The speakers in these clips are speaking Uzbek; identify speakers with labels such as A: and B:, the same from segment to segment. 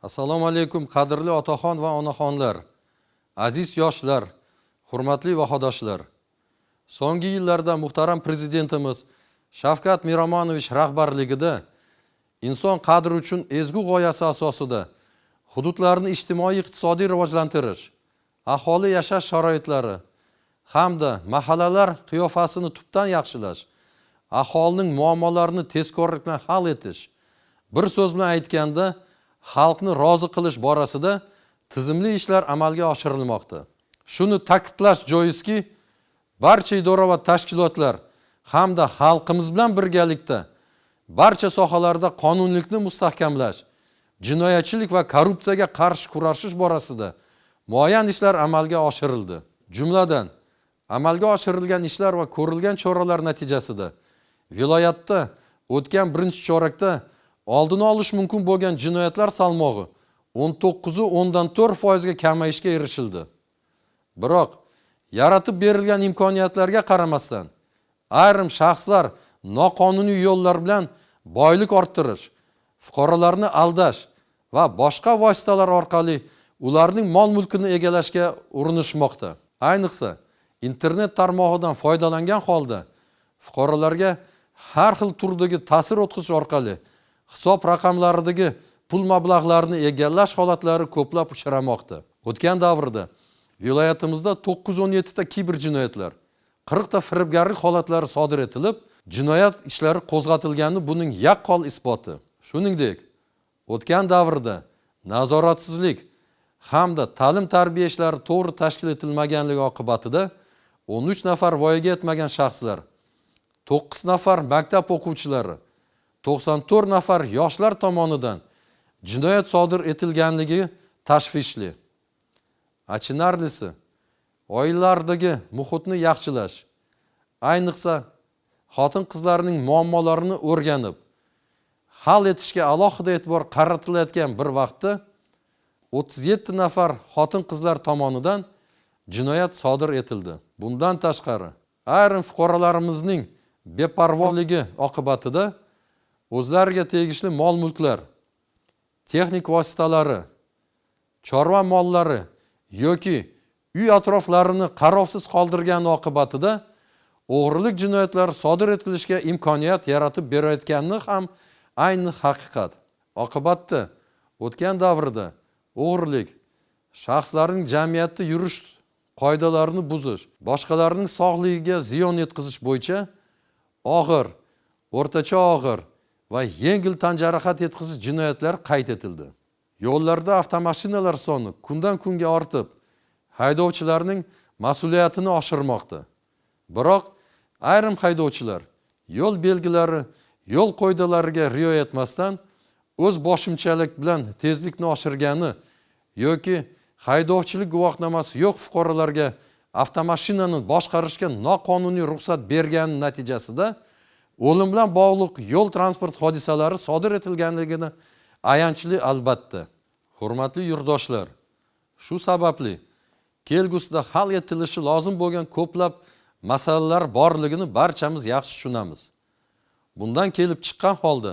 A: Assalomu alaykum, qadrli otaxon va onaxonlar, aziz yoshlar, hurmatli vahodoshlar. So'nggi yillarda muhtaram prezidentimiz Shavkat Miromonovich rahbarligida inson qadri uchun ezgu g'oyasi asosida hududlarni ijtimoiy iqtisodiy rivojlantirish, aholi yashash sharoitlari hamda mahallalar qiyofasini tubdan yaxshilash, aholining muammolarini tezkorlik bilan hal etish, bir so'z bilan aytganda, xalqni rozi qilish borasida tizimli ishlar amalga oshirilmoqda. Shuni ta'kidlash joizki, barcha idora va tashkilotlar hamda xalqimiz bilan birgalikda barcha sohalarda qonunlikni mustahkamlash, jinoyatchilik va korrupsiyaga qarshi kurashish borasida muayyan ishlar amalga oshirildi. Jumladan, amalga oshirilgan ishlar va ko'rilgan choralar natijasida viloyatda o'tgan birinchi chorakda oldini olish mumkin bo'lgan jinoyatlar salmog'i 19,4% ga kamayishga erishildi. Biroq yaratib berilgan imkoniyatlarga qaramasdan ayrim shaxslar noqonuniy yo'llar bilan boylik orttirish, fuqarolarni aldash va boshqa vositalar orqali ularning mol mulkini egallashga urinishmoqda. Ayniqsa, internet tarmog'idan foydalangan holda fuqarolarga har xil turdagi ta'sir o'tkazish orqali hisob raqamlaridagi pul mablag'larini egallash holatlari ko'plab uchramoqda. O'tgan davrda viloyatimizda 917 ta kiber jinoyatlar, 40 ta firibgarlik holatlari sodir etilib, jinoyat ishlari qo'zg'atilgani buning yaqqol isboti. Shuningdek, o'tgan davrda nazoratsizlik hamda ta'lim tarbiya ishlari to'g'ri tashkil etilmaganligi oqibatida 13 nafar voyaga yetmagan shaxslar, 9 nafar maktab o'quvchilari, 94 nafar yoshlar tomonidan jinoyat sodir etilganligi tashvishli. Achinarlisi, oilalardagi muhitni yaxshilash, ayniqsa xotin qizlarning muammolarini o'rganib, hal etishga alohida e'tibor qaratilayotgan bir vaqtda 37 nafar xotin qizlar tomonidan jinoyat sodir etildi. Bundan tashqari, ayrim fuqarolarimizning beparvoligi oqibatida o'zlariga tegishli mol mulklar, texnik vositalari, chorva mollari yoki uy atroflarini qarovsiz qoldirgani oqibatida o'g'rilik jinoyatlari sodir etilishiga imkoniyat yaratib berayotgani ham ayni haqiqat. Oqibatda o'tgan davrda o'g'rilik, shaxslarning jamiyatda yurish qoidalarini buzish, boshqalarning sog'ligiga ziyon yetkazish bo'yicha og'ir, o'rtacha og'ir va yengil tan jarohat yetkazish jinoyatlari qayd etildi. Yo'llarda avtomashinalar soni kundan kunga ortib, haydovchilarning mas'uliyatini oshirmoqda. Biroq ayrim haydovchilar yo'l belgilari, yo'l qoidalariga rioya etmasdan o'z boshimchalik bilan tezlikni oshirgani yoki haydovchilik guvohnomasi yo'q fuqarolarga avtomashinani boshqarishga noqonuniy ruxsat bergani natijasida o'lim bilan bog'liq yo'l transport hodisalari sodir etilganligini ayanchli albatta. Hurmatli yurtdoshlar, shu sababli kelgusida hal etilishi lozim bo'lgan ko'plab masalalar borligini barchamiz yaxshi tushunamiz. Bundan kelib chiqqan holda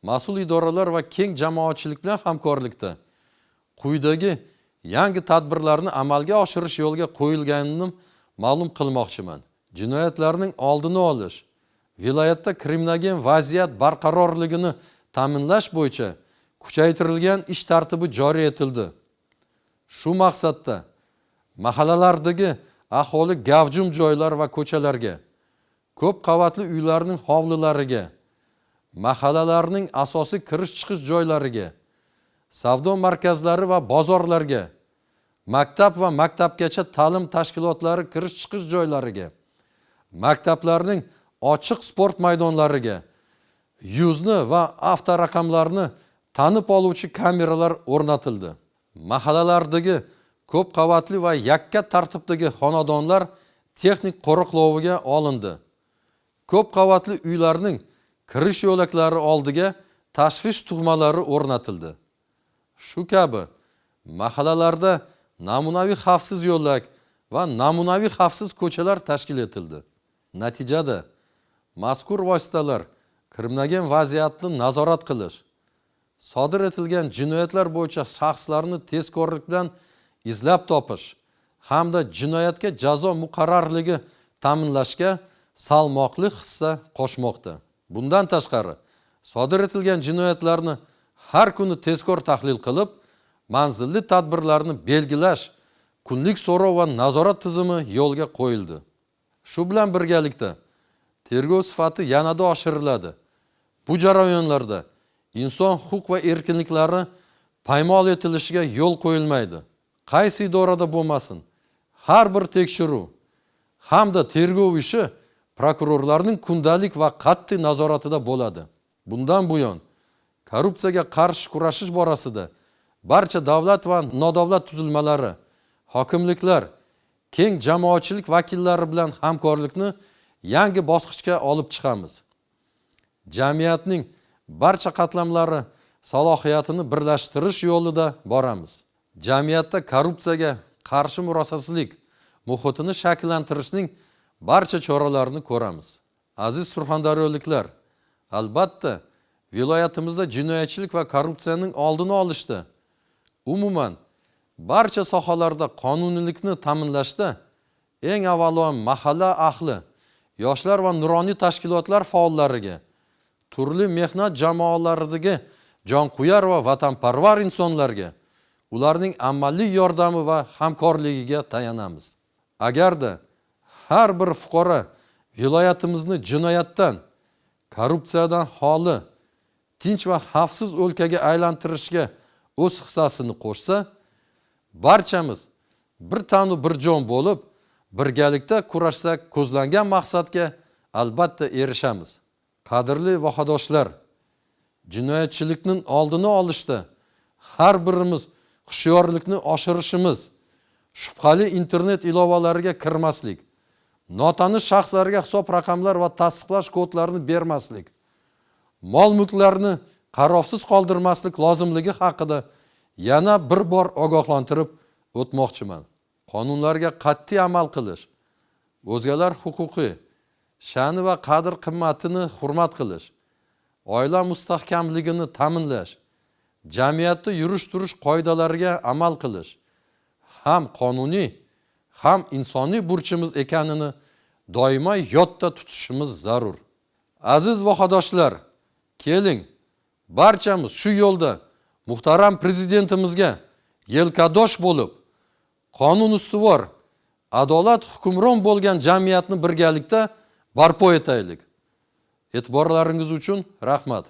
A: mas'ul idoralar va keng jamoatchilik bilan hamkorlikda quyidagi yangi tadbirlarni amalga oshirish yo'lga qo'yilganini ma'lum qilmoqchiman. Jinoyatlarning oldini olish, viloyatda kriminogen vaziyat barqarorligini ta'minlash bo'yicha kuchaytirilgan ish tartibi joriy etildi. Shu maqsadda mahallalardagi aholi gavjum joylar va ko'chalarga, ko'p qavatli uylarning hovlilariga, mahallalarning asosiy kirish chiqish joylariga, savdo markazlari va bozorlarga, maktab va maktabgacha ta'lim tashkilotlari kirish chiqish joylariga, maktablarning ochiq sport maydonlariga yuzni va avtoraqamlarni tanib oluvchi kameralar o'rnatildi. Mahallalardagi ko'p qavatli va yakka tartibdagi xonadonlar texnik qo'riqloviga olindi. Ko'p qavatli uylarning kirish yo'laklari oldiga tashvish tug'malari o'rnatildi. Shu kabi mahallalarda namunaviy xavfsiz yo'lak va namunaviy xavfsiz ko'chalar tashkil etildi. Natijada mazkur vositalar kriminogen vaziyatni nazorat qilish, Sodir etilgan jinoyatlar bo'yicha shaxslarni tezkorlik bilan izlab topish hamda jinoyatga jazo muqarrarligi ta'minlashga salmoqli hissa qo'shmoqda. Bundan tashqari, sodir etilgan jinoyatlarni har kuni tezkor tahlil qilib, manzilli tadbirlarni belgilash, kunlik so'rov va nazorat tizimi yo'lga qo'yildi. Shu bilan birgalikda tergov sifati yanada oshiriladi. Bu jarayonlarda inson huquq va erkinliklari paymol etilishiga yo'l qo'yilmaydi. Qaysi idorada bo'lmasin, har bir tekshiruv hamda tergov ishi prokurorlarning kundalik va qat'iy nazoratida bo'ladi. Bundan buyon korrupsiyaga qarshi kurashish borasida barcha davlat va nodavlat tuzilmalari, hokimliklar, keng jamoatchilik vakillari bilan hamkorlikni yangi bosqichga olib chiqamiz. Jamiyatning barcha qatlamlari salohiyatini birlashtirish yo'lida boramiz. Jamiyatda korrupsiyaga qarshi murosasizlik muhitini shakllantirishning barcha choralarini ko'ramiz. Aziz surxondaryoliklar, albatta, viloyatimizda jinoyatchilik va korrupsiyaning oldini olishda, umuman barcha sohalarda qonuniylikni ta'minlashda eng avvalo mahalla ahli, yoshlar va nuroniy tashkilotlar faollariga, turli mehnat jamoalaridagi jonquyar va vatanparvar insonlarga ularning amaliy yordami va hamkorligiga tayanamiz. Agarda har bir fuqaro viloyatimizni jinoyatdan, korrupsiyadan xoli, tinch va xavfsiz o'lkaga aylantirishga o'z hissasini qo'shsa, barchamiz bir tanu bir jon bo'lib, birgalikda kurashsak, ko'zlangan maqsadga albatta erishamiz. Qadrli vahodoshlar, jinoyatchilikning oldini olishda har birimiz hushyorlikni oshirishimiz, shubhali internet ilovalariga kirmaslik, notanish shaxslarga hisob raqamlar va tasdiqlash kodlarini bermaslik, mol mulklarni qarovsiz qoldirmaslik lozimligi haqida yana bir bor ogohlantirib o'tmoqchiman. Qonunlarga qat'iy amal qilish, o'zgalar huquqi, sha'ni va qadr qimmatini hurmat qilish, oila mustahkamligini ta'minlash, jamiyatda yurish turish qoidalariga amal qilish ham qonuniy, ham insoniy burchimiz ekanini doimo yodda tutishimiz zarur. Aziz vahodoshlar, keling, barchamiz shu yo'lda muhtaram prezidentimizga yelkadosh bo'lib, qonun ustuvor, adolat hukmron bo'lgan jamiyatni birgalikda barpo etaylik. E'tiborlaringiz uchun rahmat.